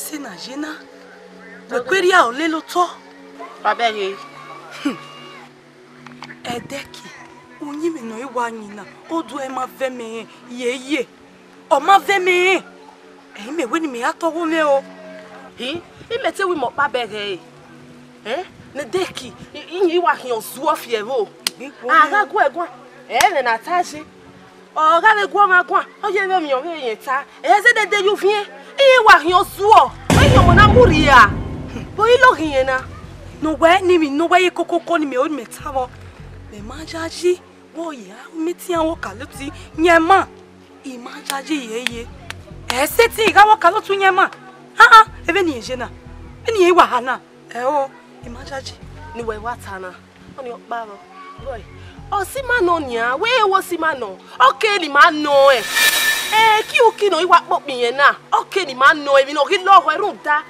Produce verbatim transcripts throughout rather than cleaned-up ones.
Sẹ na ye na, wẹ kue rhia ọ lele otọ. Babẹ ghe. Ẹdẹki, uyinmwẹ ne ọ i wa yin na, oduẹ ma vẹ mẹ rẹn, yeye. Ọ ma vẹ mẹ rẹn. Ẹi mẹ wẹ ne imẹ ya tọghọ mwẹ o. Hi, imẹ te wẹ imẹ ọkpa bẹghe ẹre. Eh? Ne Ẹdẹki, i- i- i wa khian ozuọ fi ẹvbo. Igbe ikpọ A gha guẹ guan, ẹ, ẹmwẹ ne a ta ye. Ọ gha vbe guọmwa guan, ọ ye vbe emwi ọvbehe rẹn ta, ẹ zẹdẹ de ye uviẹn, i wa khian ozuọ, ẹ i khian ọmọ na mu rhia, vbe ọ i loghi rẹn na? Ne uwẹ ne imẹ, ne uwẹ ye kokoko ne imẹ ru ne imẹ ta vbọ, mẹ ma yayi, vbe ọ ya, mẹ tian vbe Ọkaletue, yẹn ma, I ma yayi yeye. Ẹ sẹtin, I gha vbe Ọkaletue yẹn ma. Ah, ah, vbene irẹn ye na, vbene irẹn wa ha na, ẹ o, I ma yayi. Ne uwẹ wa ta na. Ọnii ọkpa vbọ? Boy, ọ si ima nọ nian, wẹ wẹ ọ si ima nọ. Ọ kere ne ima nọ ẹn. Ẹ, kiuki ne ọ i wa kpokpo irẹn na, ọ kere ne ima nọ emwi ne ọ ghi lọhọ ẹre rhunmwuda.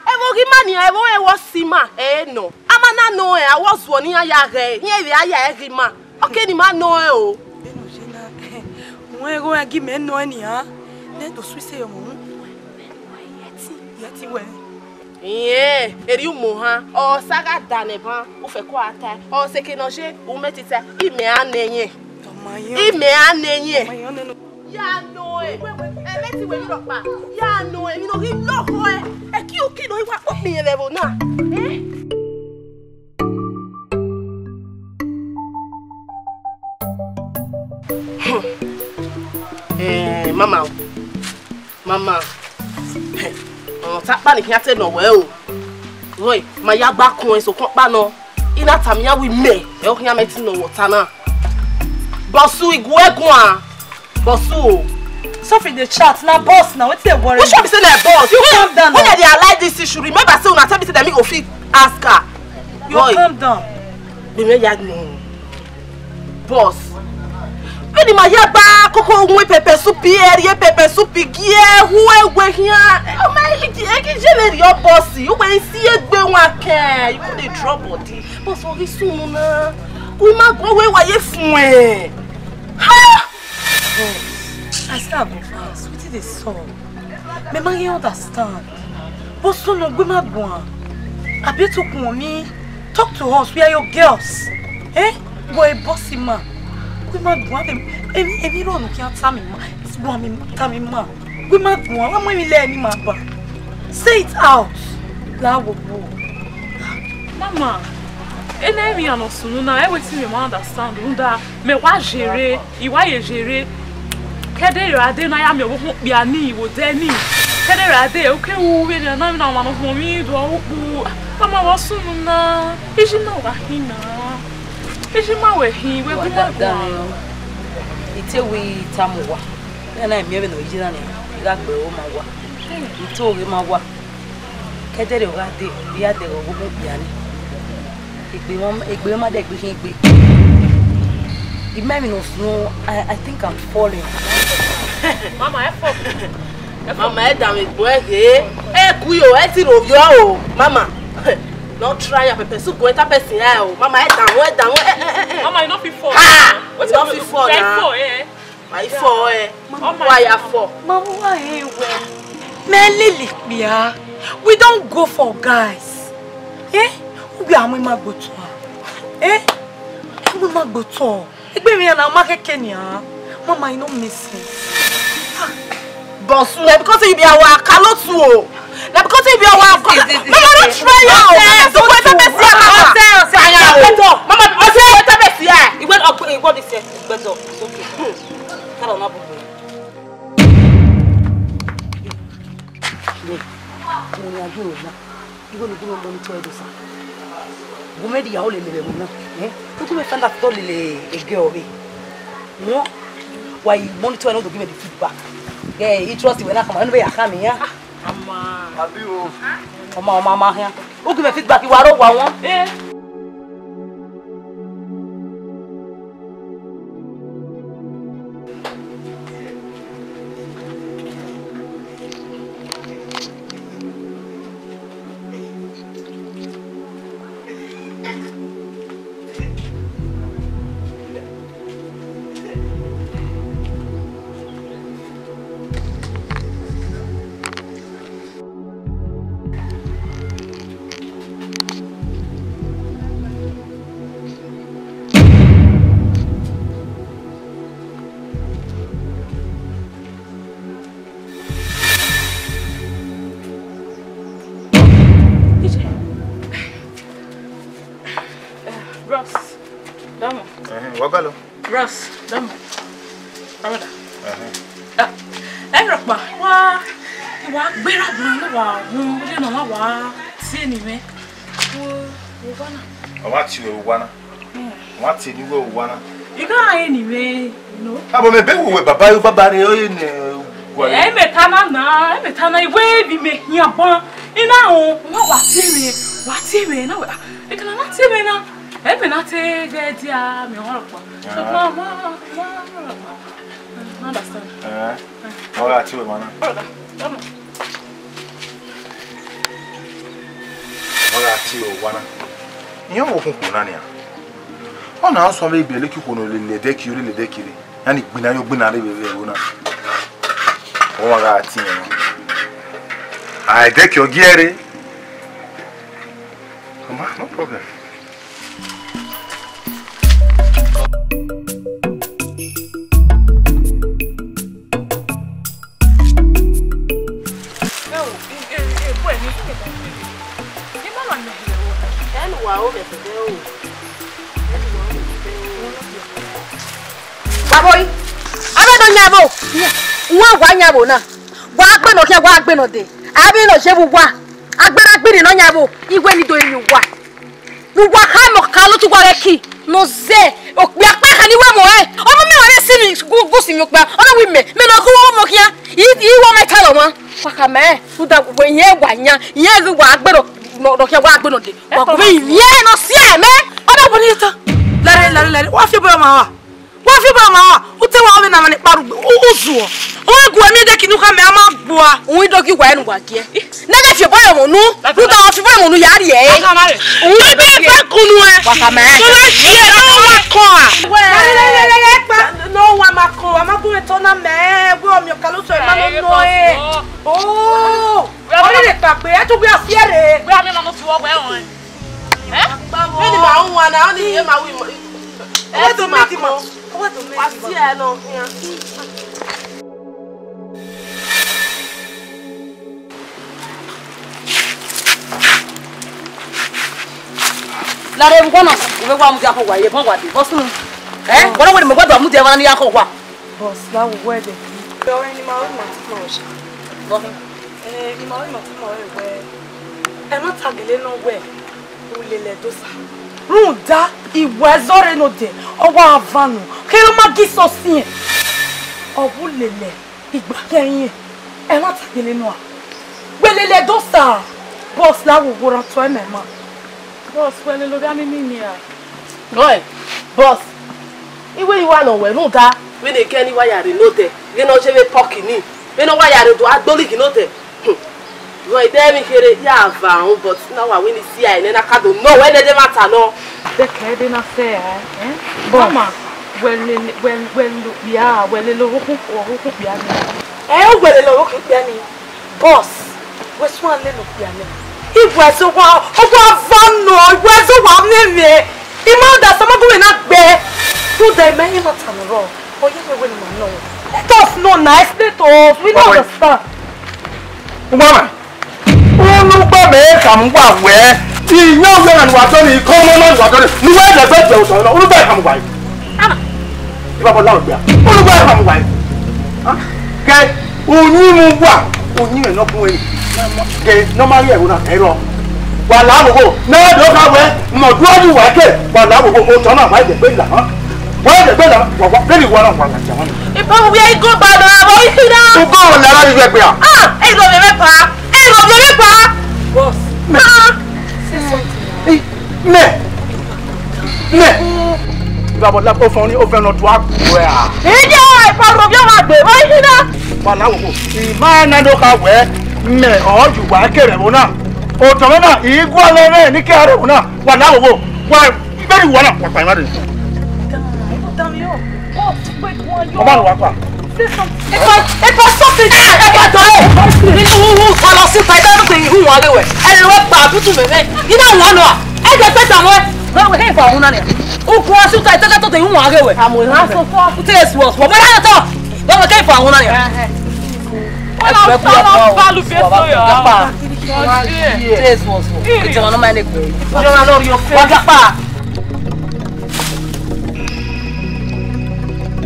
Ẹvbo ghi ima nian, ẹvbo wẹ wẹ ọ si ima, ẹ nọ. A ma na nọ ẹn, a wẹ ọ zuọ ne iran ya ghẹ, iran vbe a ya ẹre ghi ima. Ọ kere ne ima nọ ẹn o. Vbene ọ ye na, wẹ igho ẹn gi mẹ nọ ẹn nian, ne do sweet say ọmọ unu. Yẹtin, yẹtin wẹ. Irẹn, erriọ umohan, ọ sa gha da nẹ ban, u fẹko a tae, ọ sẹ eke ne ọ ye, u mẹ tita, imẹ a nẹ yẹn. Imẹ a nẹ yẹn. Ya nọ ẹn, ẹ mẹ ti wẹ emwi rhọkpa, ya nọ ẹn, emwi ne ọ ghi lọhọ ẹre, ẹ kiuki ne ọ i wa kpokpo irẹn vbe ẹvbo na. Eh? Eh, mama o. Mama, ọ ta kpa ne I khian te nọ wẹ o. Rọe, ma ya gba kun ẹn sokpan ọkpa nọ. I na tama iran wẹẹ imẹ, ẹ ọ khian mẹ te nọ wẹ ọta na. Bọsu, I gu ẹ guan. Bọsu o. Sophie dey chat, na boss na, wetin dey worry you? Which one be say na boss? You calm down now. When dem dey highlight this issue, remember say una tell me say dem no go fit ask her. You calm down. Boy, mẹ ya no. Boss, vbene ima ya gba koko win pepper soup, ẹ rhie pepper soup gie hu ẹwe khian. Ọ ma egi egi je vbe rhie boss, uwẹ i si egbe wan kẹ, you go dey drop body. Boss, ọ ghi sunu na. Ku ima guan wẹ wa ye fuẹn. Ha! Boss, I say I go ask, wetin dey sup? Mẹ ma ye understand. But so no, gbe ma guan. Abi to kun mi. Talk to us. We are your girls. Eh? Boy, bossy man. Gbe ma guan. Em, em, em, iro no kian tami ma. Guan mi, tami ma. Gbe ma guan. Wa mo mi le ni ma ba. Say it out. La wo wo. Mama, ena emwi iran ne ọ sunu na, ẹ wetin mẹ ma understand rhunmwuda mẹ wa zere, I wa ye zere. Kẹdẹ ra de ne a ya miẹn ọvbokhan okpia ni vbe odẹ ni. Kẹdẹ ra de, u ke ru vbene a na, na ọmwa ne ọ huọnmwi do ukpu. Mama, vbe ọ sunu na, iji ima wa khin na. Iji ima wẹ khin, wẹ gu ima guan. I te wẹẹ I tama uwa. Iran na miẹn vbene ọ ye na nian, I gha gbe ẹre ma wa. I to ghe ma wa. Kẹdẹrriọ ọ gha dee, I ya dẹghe ọvbokhan okpia ni. Egbe mwa, egbe mwa dẹ gbe khin egbe. I ma emwi ne ọ suẹn, I, I think I'm falling. Mama, ẹ fọ. Mama, ẹ danmwẹ egbe ghe. Ẹ ku yo, ẹ ti ro vbiọ o. Mama, no try am, pepper soup gu ẹ ta person ya o. Mama, ẹ danmwẹ, ẹ danmwẹ, ẹ, ẹ, ẹ, ẹ. Mama, you no fit fall. Ha! You no fit fall na. Fall, eh? Ma i fọ ẹre, wa ya fọ. Ma mu wa he wẹ. Mẹ lele kpia. We don't go for guys. Eh? Ugbẹ a mu ima gbe otọ a. Eh? A mu ima gbe otọ. Egbe emwi iran na ma keke nian. Mama, e no make sense. Ah. Boss, na because you be our kalotu o. Na because you be our ko-, Mama, don't try ya o. Ọsẹ, ọsẹ, ọsẹ, ọsẹ, ọsẹ, ọsẹ, ọsẹ. Mama, ọsẹ, ọsẹ, ọsẹ. Ìwé ọgbẹ, ìwé ọdí sẹ, ìgbẹdọ, it's okay. Kala na bu. Mo ni aju na. Igho ne gu mẹ monitor ẹdosa. Gu mẹ dia ole lele ẹvbo na. Eh? Gu mẹ find out to lele ege ọvbe. Wọ́n, wa i monitor ẹn, ọ do give me the feedback. Yeah, I trust you, wẹ na khama, ẹnu vbe ya khama iran. Ama. Abi o. Ọma, ọma, ọma khian. U give me feedback, wa rre owa wọn. Eh. Wa gualọ. Bros, dama. Brother. Ẹhẹn. Ah, ẹ rhọkpa, wa, wa gbera gbọn ne wa hun, ye nọ ma wa tie eni mwẹ. Wo, wo wa na. Ọ ma tie uwa na. Hmm. Ọ ma tie eni wẹ uwa na. I gha re eni mwẹ, no. Abo mẹ be wo wẹ baba yo baba re, ọ ye ne wa re. Ẹ mẹ ta na na, ẹ mẹ ta na, iwe bi mẹ hian ban. I na rẹn, wa wa tie mwẹ, wa tie mwẹ na wẹ. Ah, e kana na tie mwẹ na. Ẹ mẹ na te ghe dia mẹ ọrọkpa. So, ma, ma, ma, ma, ma understand. Eh, ọ gha tie uwa na. Brother, come on. Ọ gha tie uwa na. Iran wo khunkhu na nia. Ọ na sọ vbe egbe leke ikhuo ne ọ lele ẹdẹki, ọ lele ẹdẹki rre. Iran ni gbinna yo gbinna rre vbe ẹvbo na. Ọ wa gha tie iran. A ẹdẹki ọ gie rre. Mama, no problem. Baba yi, avbe nọ yan vbo, wọn wa yan vbo na, wa gbe nọ khian, wa gbe nọ dee, avbe nọ ye vbe uwa, agbera gbirri nọ yan vbo, iwe ni do yin uwa. Vbe uwa kha mẹ ọkaolotu uwa ghẹ ki ne ọ zẹ okpia ọkpa kha ni wẹ mu ẹre. Ọmọ mẹ wa vbe si ni gu gu si mi okpia, ọ na wẹ imẹ, mẹ ne ọ ghe uwu ọmọ khian, I I wẹ ọmọ italọ ọmwa. Wa kha mẹ rẹn, rhunmwuda wẹ irẹn wa yan, irẹn ghi wa gbe nọ khian wa gbe nọ dee. Wa gu vbe irẹn ne ọ si ẹre mẹ, ọ na wẹ ne I ta. Lare lare lare, wa fi obọ ma wa. Wa fi obọ ma wa, u te wa vbe na ma ni kpa rugbe, u u zuọ. Ọ wa gu ẹmwẹ dee ki ne u kha mẹ, a ma gbua. U i do ghi wa ẹre ne uwa giẹ. Ne a ghẹ fi obọ yọ mwẹ unu, rhunmwuda ọ fi obọ yọ mwẹ unu ya rrie ẹre. Unu be ba kunu ẹ. Wa kha mẹ. Sọla si ẹ, ne ọ wa kọn a. Lele, lele, lele, kpa. Ne ọ wa ma kọn, a ma gu mwẹ tọ na mẹ, wẹ ọmiọkalotu ẹ ma nọ nọ ẹ. Oh, ọ rere kpa gbe, ẹ tu gbe a fi ẹre. Wẹ a mi ma nọ tu ọwẹ ọnrẹn. Eh? Vbene ima wan na, ọnii ma wi ma. Ọwẹ do mẹ di ma. Ọwẹ do mẹ di ma. Wa si ẹ nọ khian. Lare vbe uwa na, u vbe wa mudia khọ uwa, ye bọ wa de, bọ sunu. Eh? Wọ́n wẹ̀ ni mo gbọ́dọ̀ mudia wa ni ya khọ uwa. Boss, la wo wẹ de. Ọrẹn ni ma ru ma tama ọsha. Bọ. Eh, ni ma ru ma tama ọrẹn wẹ. Ẹmwata gele nọ wẹ. Ulele Ẹdosa. Rhunmwuda, iwẹ zọre nodẹ, ọ wa van nọ, kherhe ọ ma ghi sọ siẹn. Ọ vbe ulele igba kẹrin, ẹmwata gele nọ a. Wẹ lele Ẹdosa, boss, la wo wo ra tọ ẹmwẹ ma. Boss, wẹ lele ovbi amimi nia. Oi, boss, iwe yi wa nọ wẹ rhunmwuda. Vbene ekẹn ni wa ya rre nodẹ, vbene ọ ye vbe pọki ni, vbene ọ wa ya rre do a gbe olighi nodẹ. Vbe ẹdẹ emwi kherhe ya va run, but na wa wẹ ne I si ae nẹ, na ka do nọ wẹ ne ẹdẹ mwa ta nọ. Dẹkẹ ẹdẹ na sẹ a, eh? Boss. Mama, wẹ lele, wẹ, wẹ lele okpia, wẹ lele ọvbokhan, ọvbokhan okpia ni. Ẹ, wẹ lele ọvbokhan okpia ni. Boss, wẹ suẹn lele okpia nẹ. Iwẹ zẹ owa, owa va nọ, iwẹ zẹ owa mwẹ mwẹ. I ma understand, ma gu mwẹ na gbe. Rhunmwuda, imẹ i ma ta nọ rrọọ. Ọ ye wẹ wẹ ne ima nọ. Let us know na, explain to us. We no understand. Ugbama, unu gba mẹ khama uwa wẹ, iyẹn ọghe na ne uwa dọnii, ikọmọ na ne uwa dọnii, ne uwa lẹgbẹ dẹ otọ nọ, unu gba khama uwa. Ibaba la ọgbia, unu gba khama uwa. Kẹ, uyinmwẹ uwa, uyinmwẹ ne ọ bun ẹre. Kẹ, ne ọ ma rhie ẹvbo na, ẹ rrọọ. Wa la vbe owo, ne ọ do kha wẹ, mẹ ọ duẹ yi uwa ke, wa la vbe owo, otọ na ma dẹgbe la, hẹn? Wa dẹgbe la, wa, wa, vbene wa na, wa la jama na. Ipa wo ya igo ba na, abo ikina. Ugo la ra ri vbe gbe a. Ah, e ro vbe pa, e ro vbe pa. Boss. Ah. Say something. Mẹ! Mẹ! Baba la ofan ni ofan nọ tua gbe a. Ije, ipa ro vbe wa gbe, abo ikina. Wa la wo, ima na do kha wẹ, mẹ ọ ju wa kere ẹvbo na. Otọ mwẹ na, I gualọ mwẹ ne I ke rre ẹvbo na. Wa la wo, wa, vbene wa na, wa kpa ima dee. Ọba ni wa kpa. Epa, epa, something. Epa, dọlẹ. Nínú huhu, ọlọ sí ta, ẹgbẹ́ ló pe ihu wọn léwẹ̀. Ẹni wọ́n gba àbútù mẹ́mẹ́. Iná wọn nọ. Ẹgbẹ́ pẹ́ tàwọn ẹ. Wọ́n wẹ̀ kẹ́yìn fún àwọn náà ni. Okùn ọsùn ta, ìtọ́jà tó tẹ ihu wọn léwẹ̀. Àmọ́ ìhà sọ fún ọ. Tẹ́ ẹ sùn ọ̀sùn. Ọmọ náà tọ̀. Wọ́n wẹ̀ kẹ́yìn fún àwọn náà ni. Wọ́n lọ sọ lọ bá lu bí èso yọ. Tẹ́ ẹ sùn ọ̀sùn. Ìjọba náà máa ń lè pè é. Ìjọba náà rí ọ̀fẹ́. Wọ́n kápá.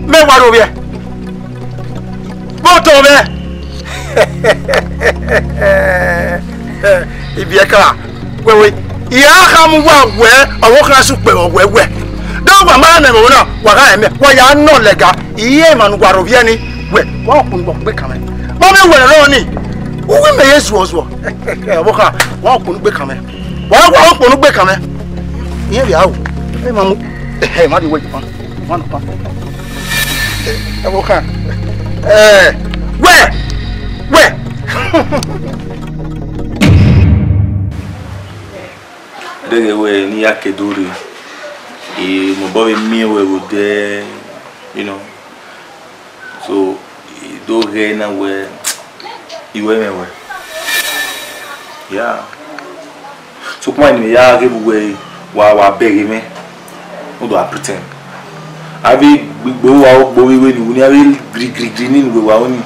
Mẹ wa ro vbiẹ. Vbe otọ mwẹ. Ibiẹka, wẹẹ wẹẹ, I ra khama uwa wẹẹ, ọvbokhan sẹ ukpẹ vbe ọwẹ wẹ. De wa ma rẹn ẹmwẹ na, wa gha rẹn mẹ, wa ya nọ lẹga, I re emwa ne uwa ro vbiẹ ni, wẹ, wa kpunu gbe kan mwẹ. Ma mwẹ wẹ rọ ni, uwu mẹ ye zuọzuọ. Ọvbokhan, wa kpunu gbe kan mwẹ. Wa, wa kpunu gbe kan mwẹ. Irẹn vbe aro, ẹ ma mu, ẹ ma de wẹ. One pa. Ẹ wo khan. Ẹ, wẹ, wẹ. Deghẹ wẹ ne I ya ke do rre, I mobọ vbe miẹn wẹ vbe odẹ, you know. So, I do ghẹ na wẹ, I wẹ mwẹ wẹ. Yeah. Sokpan ne ya ghe vbe uwẹ wa, wa bẹghe mwẹ, u do a pretend. Avbe gbigbo wa ogbo vbe iwe ni, avbe grigrigri ni ne uwẹ wa ru ni,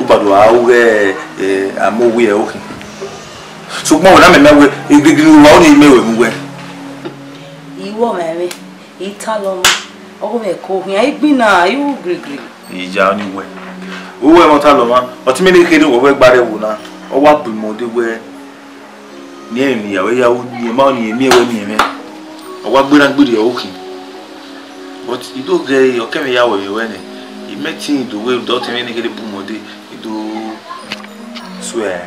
u ba do a ru ghẹ, eh, amẹ owiẹ okhin. Sokpan wẹ na mẹ mẹ wẹ, grigrigri ne uwẹ wa ru ni, mẹ wẹ mu wẹ. I wẹ ọmwa ẹmwẹ, I talọ ọmwa, ọghe mwẹ ko khian, I gbinna, I ru grigrigri. Iya ọni wẹ. Uwẹ mọ talọ ọmwa, ọtẹn mwẹ ne kherhe wẹ wẹ gba rre ẹvbo na, ọ wa bu imẹ odẹ wẹ, ne irẹn emwi ne I ya wẹ ya ru, ne I ma, ne I miẹn wẹ miẹn mwẹ. Ọ wa gberra gberra okhin. But I do ghẹ ọkẹmwẹ ya wẹ mwẹ wẹ nẹ, I mẹ te do wẹ, do ọtẹn mwẹ ne kherhe bu imẹ odẹ, I do swear.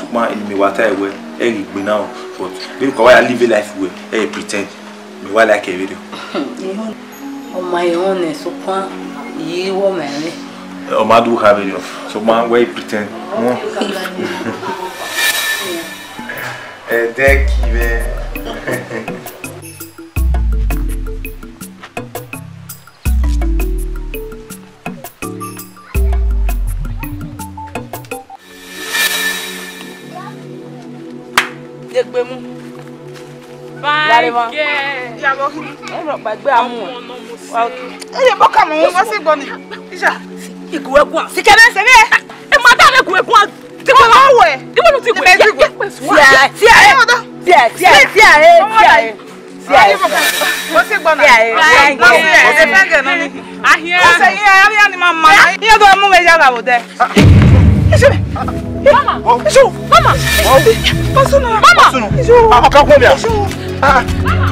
Sokpan eni mẹ wa ta wẹ, ẹ ghi gbe na o, but vbene ka wa ya live life wẹ, ẹ pretend. Mẹ wa like ẹre vberriọ. Ọ ma he họn nẹ, sokpan I ye wẹ ọmwa ẹmwẹ. Ọ ma do kha vberriọ, sokpan wẹ I pretend. Ẹdẹki mwẹ. Degbe mu. Gare mwa. Fine girl. Ẹ rọ kpa egbe a mu. Ọmọ nọ mu si. Ẹ yẹ bọ ka mọ wọn wá sí gbọ ni. Iṣẹ. Igu ẹguan. Sikẹrẹ sẹrẹ. Ẹ ma dá lẹkùn ẹguan. Tí mo bá wẹ̀. Tí mo lù ti wẹ̀. Ẹ bẹ dìgbò. Fíà, fíà, ẹ. Fíà, fíà, fíà, ẹ. Fíà, ẹ. Fíà, ẹ. Wọ́n sì gbọ́nà. Fíà, ẹ. Wọ́n sì gbọ́nà. Fíà, ẹ. Wọ́n sì fẹ́ gẹ̀ náà ni. Ahiẹ. Wọ́n sẹ yín, ẹ, ẹ, ẹ, ni máa ma. Iye tó mú mi yára wò dẹ. Iṣu. Mama. Iṣu. Mama. Bọ́sùnù. Mama. Bọ́sùnù. Iṣu. Ah, ọkọ kún mi à. Iṣu. Ah. Mama.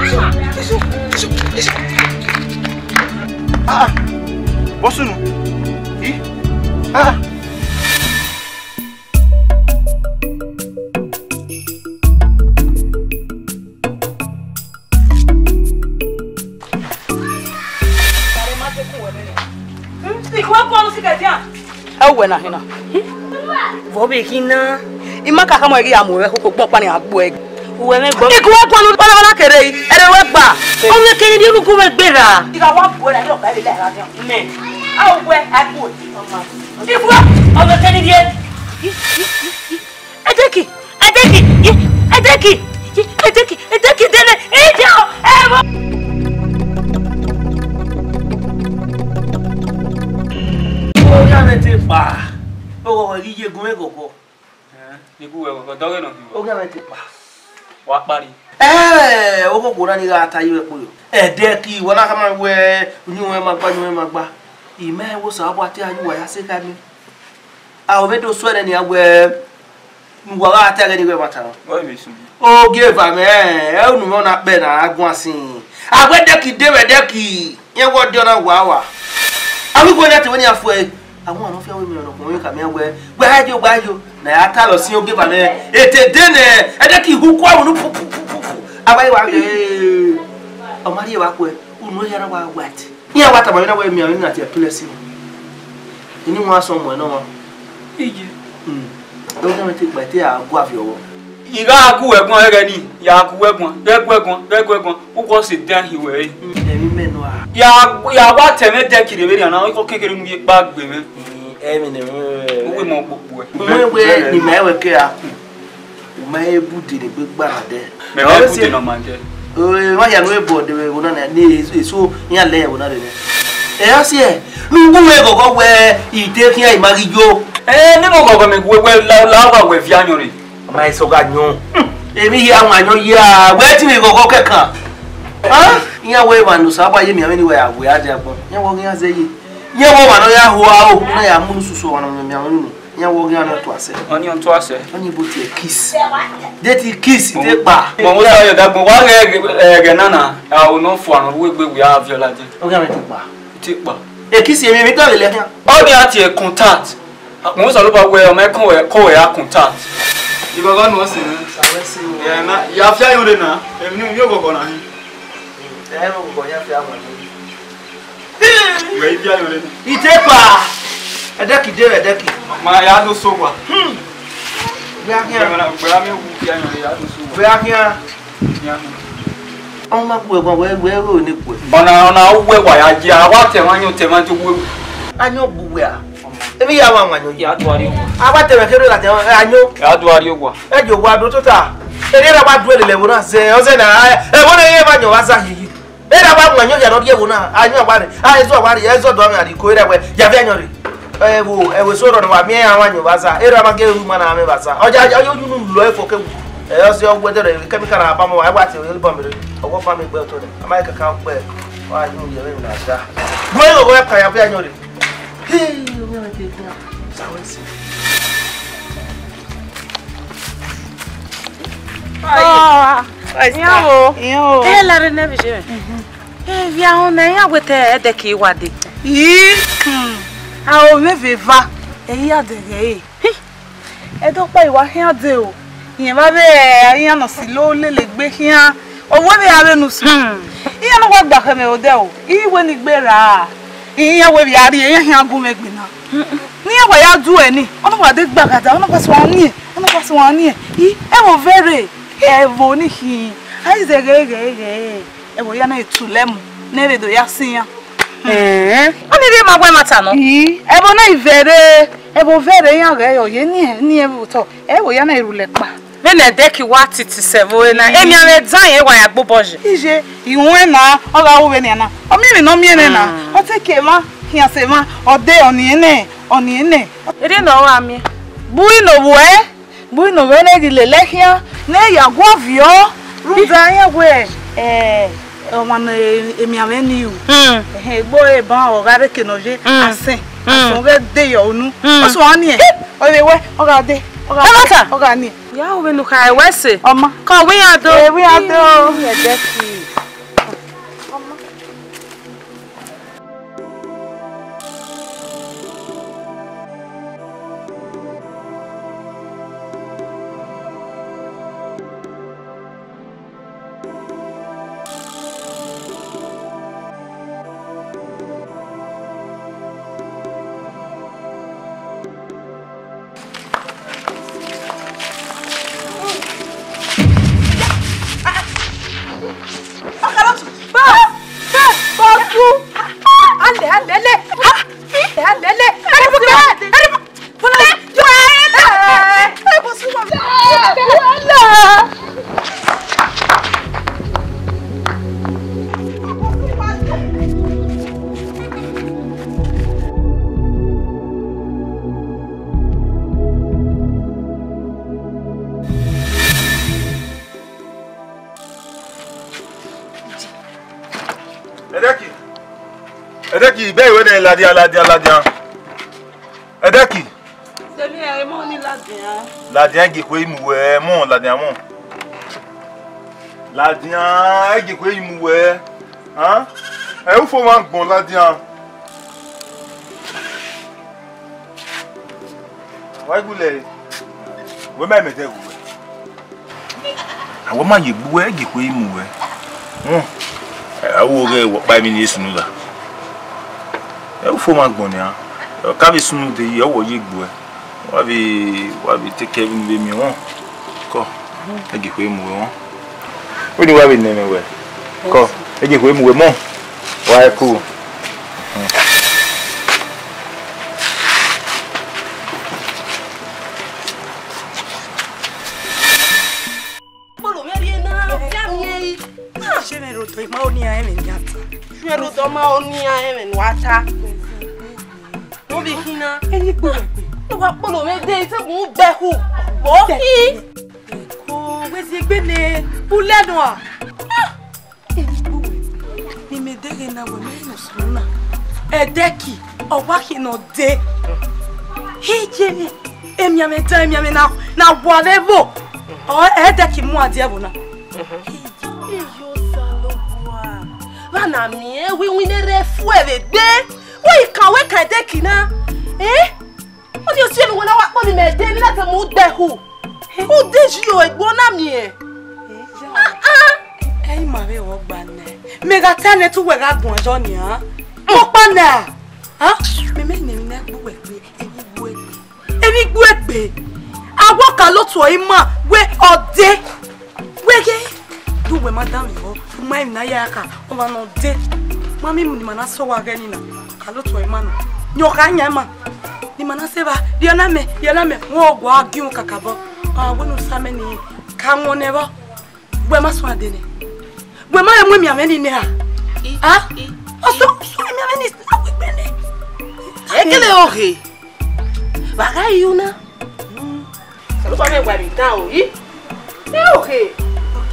Iṣu. Iṣu. Iṣu. Iṣu. Ah. Bọ́sùnù. Ih. Ah. Ẹ wẹ na hin na. Vọ vbe khin na? I ma ka khama ẹre ghi ya mu ẹre khokho gbọn ọkpa ni a gbuẹ. Uwẹ mwẹ gbọ. Ikun wẹ guan ọna na kere yi. Ẹre wẹ gba. Ọmọ kere ni unu gun mwẹ gbe ra. I gha wa gbuẹ ra ni ọkpa ẹre la ra ni. Mẹ. A wẹ a gbuẹ. Ikun ọmọ kere ni ye. Ẹdẹki, ẹdẹki, ye, ẹdẹki, ye, ẹdẹki, ẹdẹki dẹnẹ, ẹdẹ o, ẹvọ. Oghian mwẹ te kpa, oghọghọ ghi ye gun mwẹ ghọghọ. Ẹn, ne I gu wẹ ghọghọ, dọghe nọ ghi wẹ. Oghian mwẹ te kpa. Wa kpari. Ẹ, oghọghọ na ni gha ta ye wẹ kpo yo. Ẹdẹki, wẹ na khama wẹ, uyinmwẹ ma gba, uyinmwẹ ma gba. I ma rẹn wẹ Osanobua te a ye uwa ya sẹ kha mẹ. A, ọ vbe do suẹn nẹ nian wẹ, ne uwa gha ta ẹghẹ ne I wẹ ẹmwata nọ. Ogieva mwẹ, ẹ unu mwẹ ọna kpẹ na a guan sin. A wẹ ẹdẹki de vbe ẹdẹki, rẹn wẹ ọdiọn na wa wa. A wẹ igue na te wẹ ne iran fuẹ, a wan nọ fian wẹ emwi ne ọkhọnmwẹ khama iran wẹ, wẹ a yo, wẹ a yo. Ne a ya talọ sin ogieva mwẹ, e te de nẹ, ẹdẹki hu kua unu pu, pu, pu, pu, pu. A wa ye wa ghe, ọ ma rhie vbe akhuẹ, unu hia na wa wa ẹte. Iran wa tama mwẹ na wẹ, miẹn avbe na tie pulẹsi. Eni wọn asọn muẹn nọ mwa. Iye. Mm. Ẹ wẹ te kpa te a gu aviọ vbọ. I gha gu wẹ guan ẹghẹ ni, ya gu wẹ guan, ghẹ gu wẹ guan, ghẹ gu wẹ guan. U kọ sẹ dan hin wẹ re. Mm, ẹmwẹ mẹ nọ a. Ya, ya wa tẹ mwẹ dẹ kiri vberriọ na, ikọ kekere nu ye kpa gbe mwẹ. Mm, ẹmwẹ ne mwẹ. U wẹ mọ kpokpo ẹ. Mwẹ wẹ ni mẹ wẹ ke a. U ma he bu de ne egbe gba na dẹ. Mẹ ma bu de ne ọ ma dẹ. Ẹ, ma hia ne u bu ọdẹ vbe ẹvbo na nẹ, ne eso iran lẹ ẹvbo na rre nẹ. Ẹ, ọ siẹ, ne u gu mwẹ ghọghọ wẹ, I te khian I ma ghi yo. Ẹ, ne ọ ghọghọ mẹ wẹ, wẹ la, la wa wẹ viọ ayọn rre. Ma eso gha yọn. Emwi hia wan yọn ya, wẹ ti vbe ghọghọ kẹkan. Hẹn? Iran wẹ emwa ne Osanobua ye miẹn vbene wẹ ya wẹ a dia agbọn. Iran wẹ ọ ghi iran zẹ ye. Iran wẹ ọmwa ne ọ ya ho aro, ne ọ ya mu unu susu ọmwa ne ọ miẹn vbene unu. Iran wẹ ọ ghi iran ne ọ tua sẹ. Ọni ọ tua sẹ. Ọni bo tie kiss. De ti kiss, de kpa. Mọ mo sa yọ dagbọn, wa ghẹ ẹghẹ nana, aro ne ọ fua nọ, wẹ egbe wẹ a viọ ladian. Ọ ghi iran te kpa. Te kpa. E kiss emwi, emwi ta lele khian. Ọni a tie contact. Mo Osanobua wẹ ọmọ ẹkọn wẹ, kọ wẹ a contact. Ibaba nu ọsẹ nẹ. Ẹ na, ya fia yọnre na. Emwi ni, ni oghọghọ na hin. Ẹ, oghọghọ ya fia wọn. Wẹ i fia yọnre na. Itepa. Ẹdẹki de, ẹdẹki. Ma ya do so wa. Hmm. Wẹ a khian. Wẹ a mi wu fia yọnre, ya do so wa. Wẹ a khian. Ọ ma gu ẹguan, wẹ, wẹ ro ne gu ẹ. Ọna, ọna uwẹ wa ya jia, a wa tẹ emwa yan, tẹ emwa yan uwu. Ayọn bu wẹ a. Emwi ya wa wan yọ. Ya do ari owa. A wa tẹ emwa kere la tẹ emwa, ayọn. Ya do ari owa. Ẹ jọ wa do tota. Ere ra wa du ẹlẹlẹ ẹvbo na zẹ, ọ zẹ na, ẹvbo na ye emwa yan wa za hihi. Ere ra wa wan yọ ya nọ rrie ẹvbo na, ayọn wa rre, a, ẹzọ wa rre, ẹzọ do amẹ a rrie iko, ere wẹ, ya vẹ ayọn rre. Ẹvbo, ẹvbo eso rọ ne wa miẹn emwa yan wa za, ere ra ma gie ru ma na amẹ wa za. Ọ ya, ọ ya unu lọ efo ke wu. Ẹ, ọ si ọ wẹ dẹrẹ, kẹmika na ba mọ wa, ẹ wa tie oye bọ mi rre. Ọwọ fa mi gbe ọtọ rẹ. A ma kaka gbe. Wa ju yẹ vbe na da. Gbe oghọghọ ya ka ya vẹ ayọn rre. Hey, omi ọmọ ke kua. Sa wẹ si. Ah, iran o. Iran o. Ẹ lare ne vbe je mẹ. Ẹ via họn ne iran wẹ te ẹdẹki wa dee. Ii, hmm. A o vbe vbe eva, ẹ i ya dẹghe ẹre. Ẹdẹ ọkpa i wa khian dee o. Irẹn vbe avbe iran ne ọ si lo lele egbe khian. Ọ wẹ vbe a vbe ne usun. Hmm. Iran ne ọ wa gba khẹ mwẹ odẹ o. I wẹ ne I gbe ra. Iran wẹ vbe a rrie, iran khian gu mwẹ egbe na. Hmm. Ne iran wa ya du ẹre ni, ọ na wa de gba ghada, ọ na wa suẹn ọniẹn, ọ na wa suẹn ọniẹn. I, ẹvbo vẹrẹ, ẹvbo ni khin. A i zẹ ghẹ ghẹ ghẹ. Ẹvbo ya na etu lẹ mu, ne vbe do ya sẹ iran. Ẹn, ọni rhie ma wẹ ma ta nọ. I, ẹvbo na i vẹrẹ, ẹvbo vẹrẹ iran ghẹ yọ, ye ni, ni ẹvbo otọ, ẹvbo ya na i rhulẹ kpa. Vbene ẹdẹki wa titi sẹ ẹvbo na, emianmwẹ dan yẹn wa ya gbe obọ ye. Iye, iwẹn na, ọ gha ru vbenian na. Ọ miẹn emwi ne ọ miẹn nẹ na. Mm. Ọ te ke emwa, khian sẹ emwa, ọ de ọniẹn nẹ, ọniẹn nẹ. Erriọ ne ọ gha miẹn. Bu ino vbuẹ. Gbe unu vbe ne ghi lele khian, ne ya guọviọ, rhunmwuda iran wẹẹ, eh, ọmwa ne emianmwẹ ni ru. Hmm. Ehẹn, egbe ọre ban ọ gha rre eke ne ọ ye, hmm, asẹn, hmm, asẹn ọ ghẹ de yọ unu. Hmm. Ọ suẹn ọniẹn, ọ vbe wẹ, ọ gha de, ọ gha, ẹmwata, ọ gha niẹn. Ya ru vbene u kha wẹ ẹse. Ọma. Kọ wẹ iran do. Eh, wẹ iran do. Ii, ẹdẹki. Ọma. Ẹdẹki, Ẹdẹki, bẹ iwẹ nẹ, ladian, ladian, ladian. Ẹdẹki. Sẹmi ẹre mọ ni ladian. Ladian, gie ekhue mu wẹ, mọ ladian mọ. Ladian, gie ekhue mu wẹ. Han? Ẹ u fo mwa gbọn ladian. Wa gulẹ, wẹ ma mẹ ẹdẹ gu wẹ. Awẹ ma ye egbe uwẹ, gie ekhue i mu wẹ. Họn, ẹ, a wo ghẹ wẹ ọkpa emwi ne I sunu ra. Ẹ, u fo mwa gbọn nian. Ọ ka vbe sunu de yi, ọ wẹ ọ ye egbe uwẹ. Wa vbe, wa vbe take care vbene u vbe miẹn họn. Kọ, ẹ gie ekhue i mu wẹ họn. Vbene wa vbe nẹ mwẹ wẹ. Kọ, ẹ gie ekhue i mu wẹ mọ. Wa ẹ ku. Kpolo mwẹ rhie na, ya miẹn ẹre. Ah, shẹ mwẹ rhodọ ma ọniẹn ẹmwẹ ne a ta. Shẹ mwẹ rhodọ ma ọniẹn ẹmwẹ ne a ta. Vbọ vbe khin na? Eni kpolo. Ne wa kpolo mwẹ dee, I te gun gbe khu. Vbọ khin. Ko, wẹ ziegbe nẹ, ulẹ nọ a? Ah! Eni kpolo. Deghẹ na wẹ mẹ nọ sunu na. Ẹdẹki, ọ wa khin ne ọ dee. Iye, emianmwẹ dan, emianmwẹ na, na wa vbe ẹvbo. Ọ, Ẹdẹki mu a die ẹvbo na. Iye, Osanobua. Vbe a na miẹn wẹ iwinna rre fu ẹvbo egbe. Wẹ i kan, wẹ kan Ẹdẹki na. Eh? Ọ ni osie ne uwẹ na wa kpọ ni mẹ dee, ne I na te mu gbe khu. U de yi o, egbe na miẹn. Ah, ah. Ẹ i ma vbe wọ gba nẹ. Mẹ gha ta nẹ te uwẹ gha guan yọ nian. Ọkpa na. Ah, mẹ mẹ nẹ emwi ne gbe uwẹ gbe, emwi gbe uwẹ gbe. Emwi gbe uwẹ gbe. A wa ka lotu ọre ima wẹ ọ dee. Wẹ ghe, do wẹ ma danmwehọ, u ma emwi ne a ya ka, ọmwa ne ọ dee. Ma miẹn ne ima na sẹ owa ghẹ ni na, ọ ka lotu ọre ima na. Yọ kha yan ima. Ne ima na sẹ evba, rhie na mẹ, rhie na mẹ, wẹ ọ gua gie kakabọ. A wẹ ne u sa mẹ ni, ka wọn nẹ vbọ. Wẹ ma suẹn dee nẹ. Wẹ ma rẹ mu emianmwẹ ni nẹ ra? I, a? I, ọ sọ, I. Ọ sọ emianmwẹ ni na wẹ gbe nẹ. Ekele oghe. Vbe a gha ru na? Osanobua mwẹ wa emwi dan o, i? Ẹ oghe.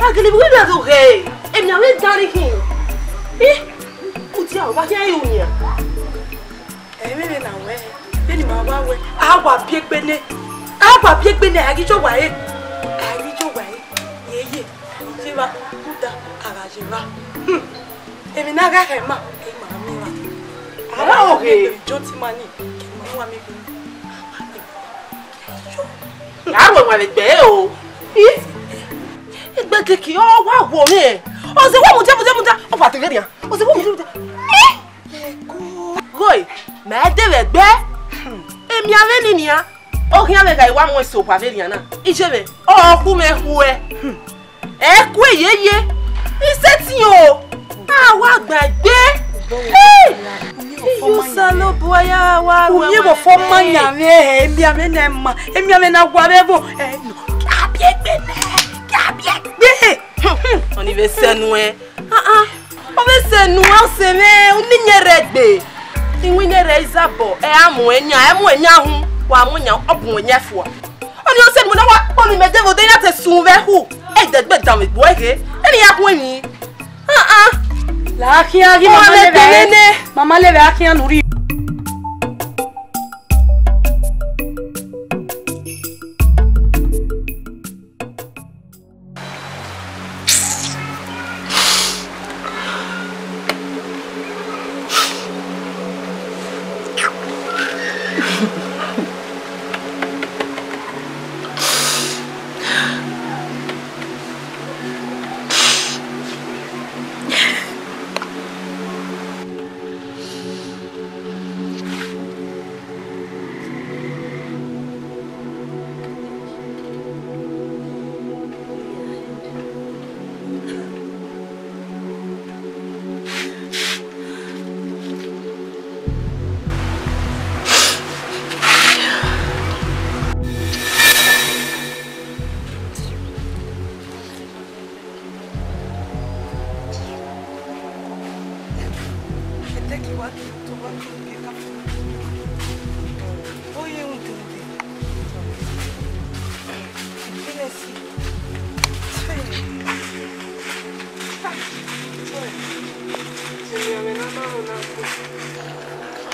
A gele vbe uwẹ na do ghe. Emianmwẹ dan rre khin. I? U dia, ọ wa khian ru nian. Ẹ i mwẹ vbene a wẹ, vbene ima wa wẹ, a wa biẹ egbe nẹ, a wa biẹ egbe nẹ, a ghi ye owa ẹre, a ghi ye owa ẹre, yeye, a ghi ye evba, rhunmwuda a gha ye evba. Hmm. Emwi ne a gha khẹ ima, e ima miẹn evba. A wa oghe. Jọ te ima ni, ke ima wa miẹn egbe. A ru ẹwaẹn vbe egbe ẹre o. I? Egbe keke, ọ wa wo mwẹ. Ọ zẹ wa mudia, mudia, mudia, ọ wa te vbe rian. Ọ zẹ wa mudia, mudia. I? Ghoe, mẹ de vbe ẹgbẹ. Emianmwẹ ni nian, ọ khian vbe gha I wa mu ẹse owa vbe rian na. Iye mwẹ, ọ khu mwẹ khuẹ. Ẹ kue yeye. I sẹtin o. A wa gba egbe. Hey! Osanobua ya wa ru. Umiẹn vbe ọfọ ma yan mwẹ hẹ, emianmwẹ na ma, emianmwẹ na wa vbe ẹvbo. Ẹ nọ, gie a biẹ egbe nẹ, gie a biẹ egbe. Ọni vbe sẹ nuẹn. Ah, ah. Ọ vbe sẹ nuẹn, ọ sẹ mwẹ, u ni yẹn rre egbe. Iwinna rre izabọ, ẹ a mu ẹyan, ẹ mu ẹyan hun, wa mu ẹyan, ọ bu ẹyan fua. Ọni ọ sẹ nuẹn na wa kpọ ni mẹ de vbe odẹ ya te sun vbe khu. Ẹ dẹgbe danmwehọ egbe, eni ya khuẹn ni. Ah, ah. La khian ghi mama levbe, mama levbe a khian nurhi.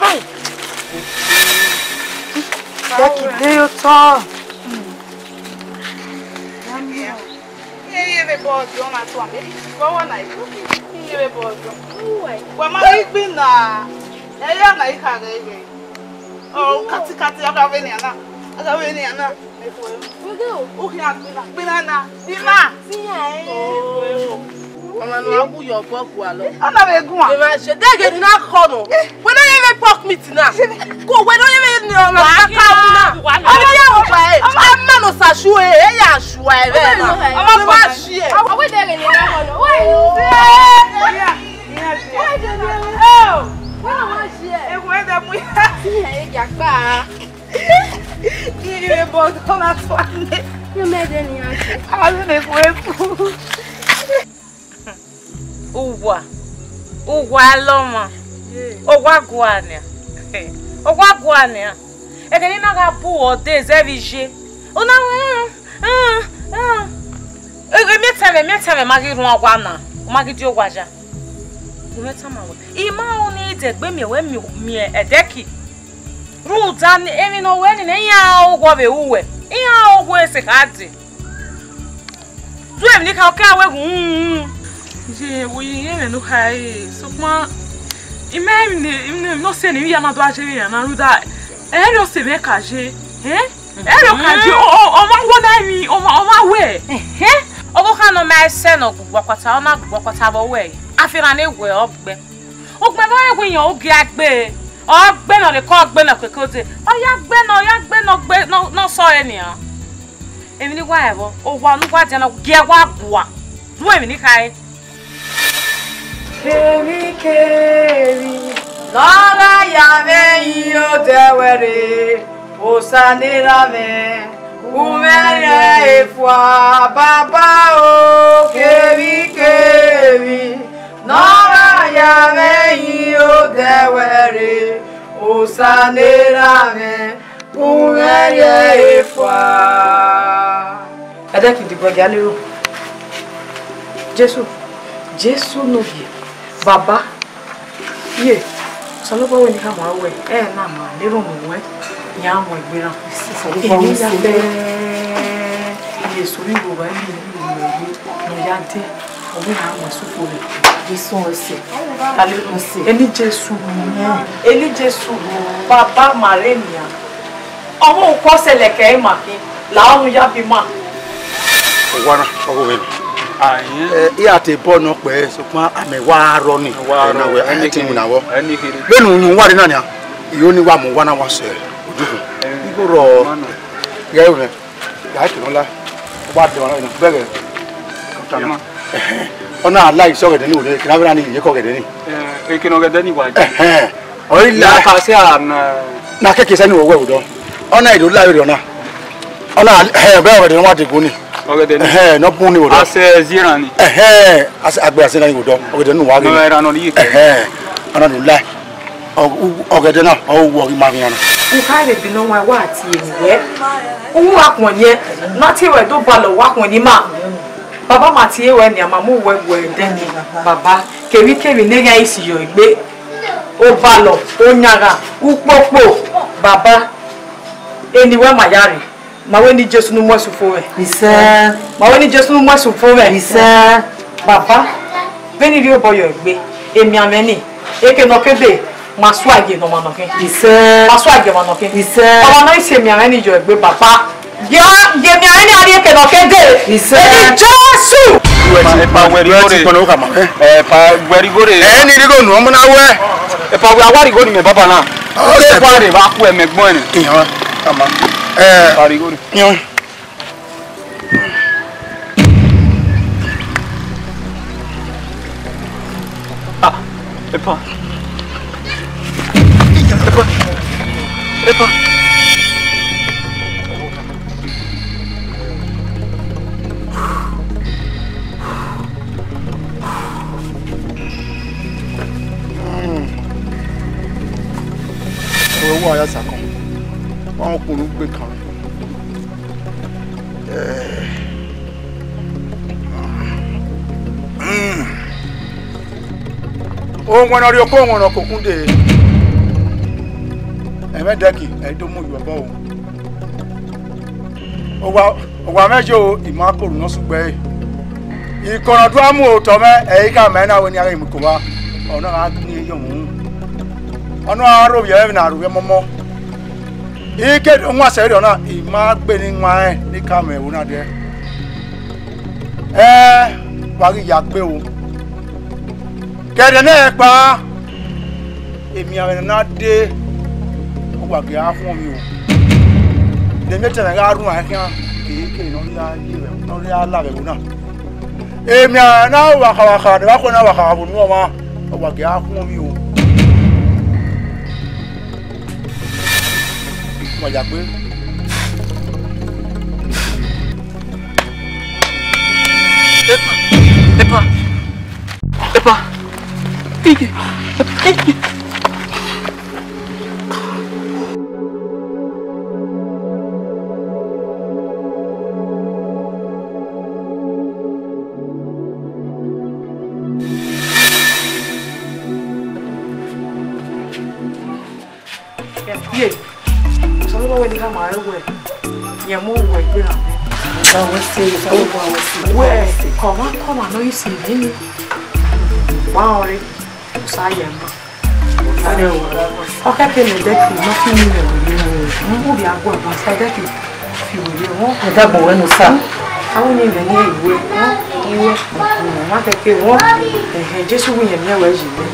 Hai! Jackie, dey your turn. Iye vbe bọ ọdiọn na tuan, vbe wọ na, iye vbe bọ ọdiọn. Wa ma ghi gbinna, ẹ ya na, I kha ghẹ ghe. Ọ, katikati, a gha vbe nian na, a gha vbe nian na. Wege o. U khian gbinna, gbinna na, gbinna. Siyan ẹre. Ọmọ ne a wu yọ ọbọ gualọ. Ọ na vbe guan. Ẹ ma ṣe, dege ni na kọ nọ. Wẹ ne ọ ye vbe pork meat na. Ko wẹ ne ọ ye vbe ni ọmọ ka ka wu na. Ọmọ ya wo ba e. A ma no sa shu e, e ya shu e vbe na. Ọmọ ma shi e. Awe dege ni na kọ nọ. Wẹ. Wẹ dege ni. Wẹ na wa shi e. Ewu ẹdẹ mu ya. Siyan ẹre ya gba. Iye vbe bọ ọdiọn na tuan nẹ. Ye mẹ dẹ ne iran ṣe. A vbe ne eku eku. Uwa, uwa ẹlọmọ, ọ wa gua nian, ọ wa gua nian. Ẹghẹ ne I na gha bu ọdẹ zẹ vbe iye, ọ na, emiẹtẹn mwẹ, emiẹtẹn mwẹ ma ghi rhuan owa na, ọ ma ghi die owa ya. Gu mwẹ tama wẹ, I ma ru ne I dẹgbe miẹn wẹ miẹn Ẹdẹki. Rhunmwuda emwi ne ọ wẹ ni nẹ, iran oghọ vbe ru wẹ, iran oghọ ẹse kha dee. Du emwi ni kha, ọ kẹ wẹ ghun. Ye, wo ye, irẹn mwẹ ne u kha re, sokpan I ma emwi ne, emwi ne, emwi ne ọ sẹ ne I ya na do a je vbe iran na rhunmwuda, ẹ i re ọse mwẹ ka ye, ẹn? Ẹ i re ọ ka ye, ọ, ọ, ọ ma wọ na emwi, ọ ma, ọ ma wẹ. Ẹhẹn, ọvbokhan ne ọ ma sẹ ne ọ gu ugbakọta, ọ na gu ugbakọta vbe ọ wẹ, afianma ne wẹ ọ gbẹ. Ugbẹn vbe ọ re wẹ iran ogie a gbe, ọ gbe nọ rhie ke ọ gbe nọ keke ode, ọ ya gbe nọ, ọ ya gbe nọ gbe nọ, nọ sẹ ọre nian. Emwi ne I wa ẹvbo, owa ne uwa dia na, gie wa gua, du emwi ni khare. Kevbe kevbe ne ọ gha ya mwẹ yin odẹ wẹ rre, Osa ne erha mwẹ, u mwẹ rẹn efua, Baba o. Kevbe kevbe ne ọ gha ya mwẹ yin odẹ wẹ rre, Osa ne erha mwẹ, u mwẹ rẹn efua. Ẹdẹki diguẹ gia ne ru. Jesu, Jesu ne Ovie, Baba, ye, Osanobua wẹ ne I khama ruẹ, ẹ na ma ne erhunmwu ruẹ, ya mu egbe na. Osanobua wẹ ya sẹ. Bẹ, Jesu, vbe igho vba eni vbe igho vbe ne ọ ya dee, ọ wẹ na mu ẹsufo rẹ. Jesu ọse. Hallelujah. Eni Jesu, eni Jesu, Baba ma rre nian. Ọmọ uko sẹlẹ kẹ ima khin, la ọmọ ya bi ima. Owa na, ọghe mwẹ nọ. Ayen. Ẹ, I ra te bọ nọ kpẹẹ, sokpan amẹ wa rọ ni. Wa rọ, ẹna wẹ, ẹni a te mu na vbọ. Ẹni kherhe. Vbene unu wa rre na nia, I ho ni wa mu owa na wa sẹ odukhun. Ẹ, igho rrọọ. Ọma nọ. Ghẹ ru nẹ, ya ke nọ la. Wa dẹ ọmwa na bẹghe. Ọmwa. Ẹhẹn. Ọ na la isẹ ọghẹdẹ ni wo nẹ, kevbe avbe na ni ye ke ọghẹdẹ ni. Ẹ, ekene ọghẹdẹ ni wa ye. Ẹhẹn. Ọ i la. Na ka sẹ a na. Na keke sẹ ni wẹ wẹ odọ. Ọ na i do la vberriọ na. Ọ na, ẹhẹn, bẹ ọghẹdẹ ne wa dego ni. Ọghẹdẹ ni. Ẹhẹn, ne ọ bun ni vbe odọ. A sẹ zieran ni. Ẹhẹn, a sẹ, a gbe a sẹ na ni vbe odọ. Ọghẹdẹ ne uwa ghe ni. Nọ, ẹran nọ ni ye ke. Ẹhẹn, ọna ni la. Ọ, u, ọghẹdẹ na, ọ wọ ghi ma vbe iran na. U kha rhe bi ne ọmwa wa tie ni wẹ. U wa khuọnniẹn, ne a tie ruẹ do balọ, wa khuọnniẹn ima. Baba ma tie ruẹ nian, ma mu wẹ gu ẹdẹ ni. Baba, kevbikevbi ne gha isi yọ egbe. Obalọ, oyanghan, ukpokpo, Baba, eni wẹ ma ya rre. Ma wẹ ne Jesu ne u mu ẹse ufo mwẹ. Isẹ. Ma wẹ ne Jesu ne u mu ẹse ufo mwẹ. Isẹ. Baba, vbene I rhie obọ yọ egbe, emianmwẹ ni, eke ne ọ ke dee, ma sua gie ne ọmwa nọ khin. Isẹ. Ma sua gie ọmwa nọ khin. Isẹ. Ọmwa ne ọ i si emianmwẹ ni yọ egbe, Baba. Gie, gie emianmwẹ ni a rrie eke ne ọ ke dee. Isẹ. Eni Jesu. Epa wẹ righo rre. Epa wẹ righo rre. Ẹ ni righo nu, ọmọ na wẹ. Epa wẹ a wa righo ni mẹ, Baba na. Ọ sẹ. Epa rre vbe a ku ẹmẹ gbọn ẹnrẹn. Iyan, ama. Ẹ. Epa righo rre. Iyan. Ah, epa. Epa. Epa. Ọwẹ wa ya sa kan. Wa wọn kpolo gbe kan. Owẹn ne ọ rhie oko, owẹn ne ọ kokun dee. Ẹmwẹ Ẹdẹki, ẹ i do mu yu obọ o. Owa, owa mwẹ yo, I ma koro ne ọ sẹ ugbẹre. Ikọnọdua mu otọ mwẹ, ẹ i khama ẹre na wẹ ne a ghi mu iko vba, ọ na gha gun yọ mu. Ọ na gha rhovbiẹ mwẹ vbene a rhovbiẹ ọmọmọ. I ke do wan sẹ erriọ na, I ma gbe ne I wan rẹn ne I ka mwẹ ẹvbo na dẹ. Ẹ, wa ghi ya gbe o. Ke ẹdẹ nẹ kpa, emianmwẹ ne a na dee, ọ wa gie a khuọnmwi o. Ne emiẹtẹn na gha rhuan khian, kekere ne ọ rhia ye vbe, ne ọ rhia la vbe ẹvbo na. Emianmwẹ na wakhavakha, ne ọ wa khuẹ na wakha vbe unu ọmwa, ọ wa gie a khuọnmwi o. Wa ya gbe. Epa, epa, epa. Ike, ike. Ye, Osanobua wẹ ne I khama ruẹ wẹ, rẹn mu ruẹ gberra mwẹ. Osanobua wẹ sẹ, Osanobua wẹ sẹ. Wẹ, kọmwa kọmwa ne ọ ghi sẹ emwi nii, gba ọnrẹn, Osa ye ẹmwẹ. Ọ khẹke ne Dẹki ne ọ fi yin mwẹ werriẹ, ovbi agbọn ẹbọ, Dẹki fi werriẹ wọn. Ẹ dagbo wẹ ne Osa. Avbe uyinmwẹ ne I ru ẹ, I ru ẹ, ma khẹke wọn. Ẹhẹn, Jesu wẹ irẹn miẹn wẹ yi mwẹ.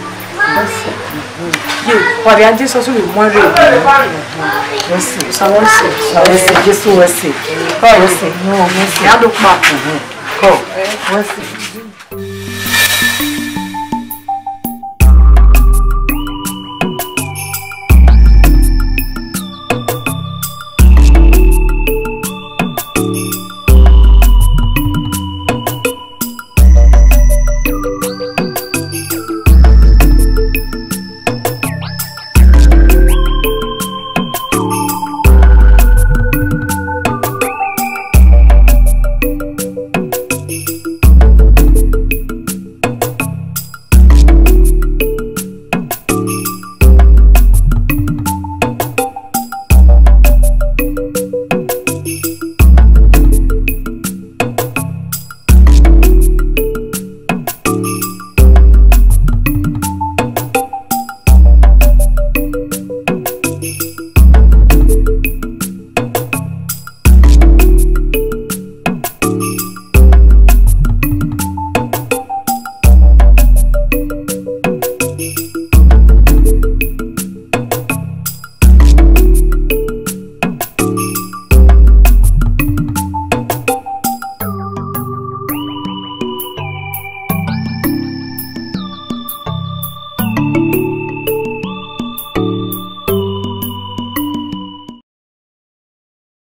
Ye, wa vbe a Jesu vbe mu ẹre. Wẹ sẹ. Osa wẹ sẹ. Wẹ sẹ, Jesu wẹ sẹ. Kọ wẹ sẹ. Wẹ sẹ. Ya do kpa. Kọ. Wẹ sẹ.